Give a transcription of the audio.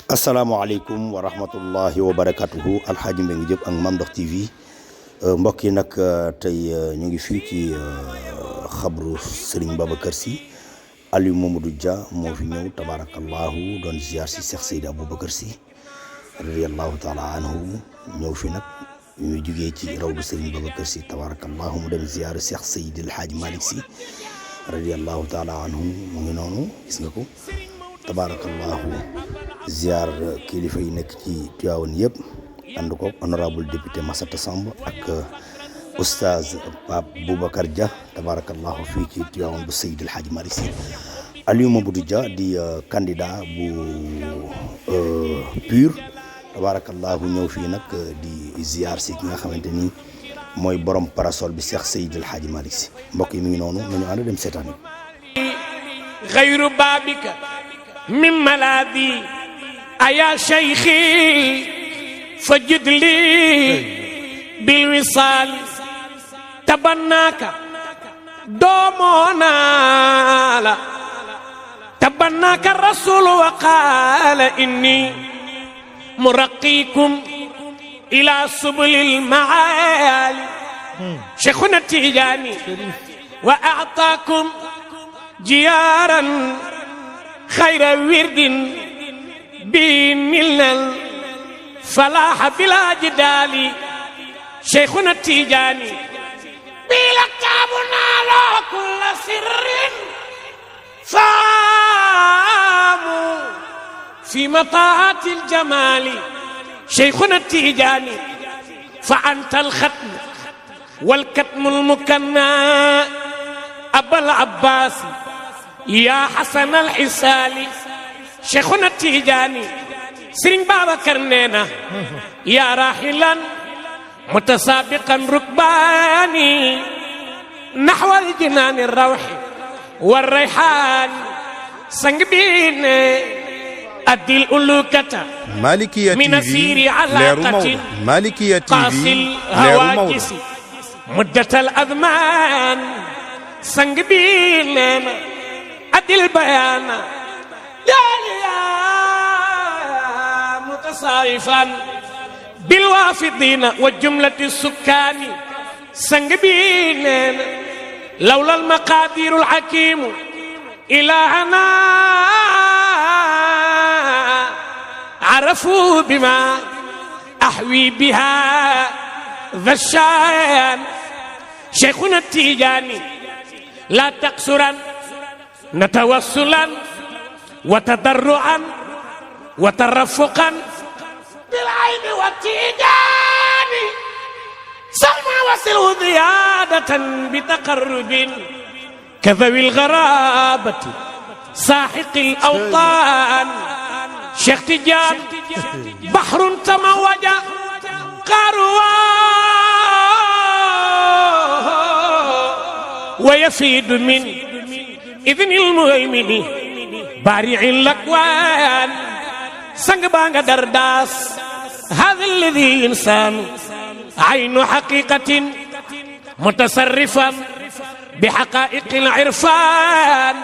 asalaamaaleykum wa rahmatullahi wa barakatuhu alxaaji Mbengue Diop ak Mame Ndokh TV mbokk yi nag tey ñu ngi fii ci xabru Serigne Babacar Sy Aliou Mamadou Dia moo fi ñëw tabarakallahu doon ziar si Cheikh Seydi Aboubacar Sy radiyallahu taala anhu ñëw fi nag ñu jugee ci rawdu Serigne Babacar Sy tabarakallahu mu dem ziar Cheikh Seydi El Hadji Malick Sy radiyallahu taala anhu mu ngi noonu gis nga ko tabarakallahu ziar kilifa yi nekk ci Tivaouane yëpp ànd ko honorable député Massata Samb ak oustaz Pape Boubacar Dia tabarakallahu fii ci Tivaouane bu Seydi El Hadji Malick Sy Aliou Mamadou Dia di candidat bu PUR tabarakallahu ñëw fii nag di ziar si ki nga xamante ni mooy borom parasol bi Cheikh Seydi El Hadji Malick Sy mbokk yi mi ngi noonu nañu ànd dem seetaan xayru baabika min malaadi ayaa cheikhi fajid li bilwisaal tabannaaka doomoona la tabannaaka rasulu wa qaala inni muraqikum ila subulil maali cheikhuna tijaani wa aataakum jiyaaran xayra wirdin bi milnal falaaxa bila jidaali cheikhuna tijaani bila taabu naaloo kulla sirrin faamu fi mataati aljamaali cheikhuna tijaani fa anta alxatm walkatmu almukanna abal abbaasi yaa xasan alxisaali cheikhuna tijaani sëriñ Babacar nee na yaa raxilan mutasaabiqan rukbaani naxwal jinaani rawxi wa rayxaani sang bi ne addil ulukata Malikia TV leeru Maodo Malikia TV leeru Maodo muddatal admaan sang bi nee na addil bayaana mutasarifan bilwaafidina wa jumlati sukkaani sang bi nee na lawla almaqadiru alxakimu ilahana arafu bima ahwi biha dha shaan cheikhuna tijaani la taqsuran natawassulan wa tadarruan wa tarafuqan bil ayni wa tijaani salma wasilhu ziyadatan bi taqarrubin kadhawi lgarabati saaxiqi lawtaan cheikh Tidiane bahrun tamawaja qarwa wa yafidu min idni lmuhaymini baari'i lakwaan sang baa nga dardaas hada alladi insaanu aynu xaqiqatin mutasarrifan bi xaqaa'iqi l-irfaan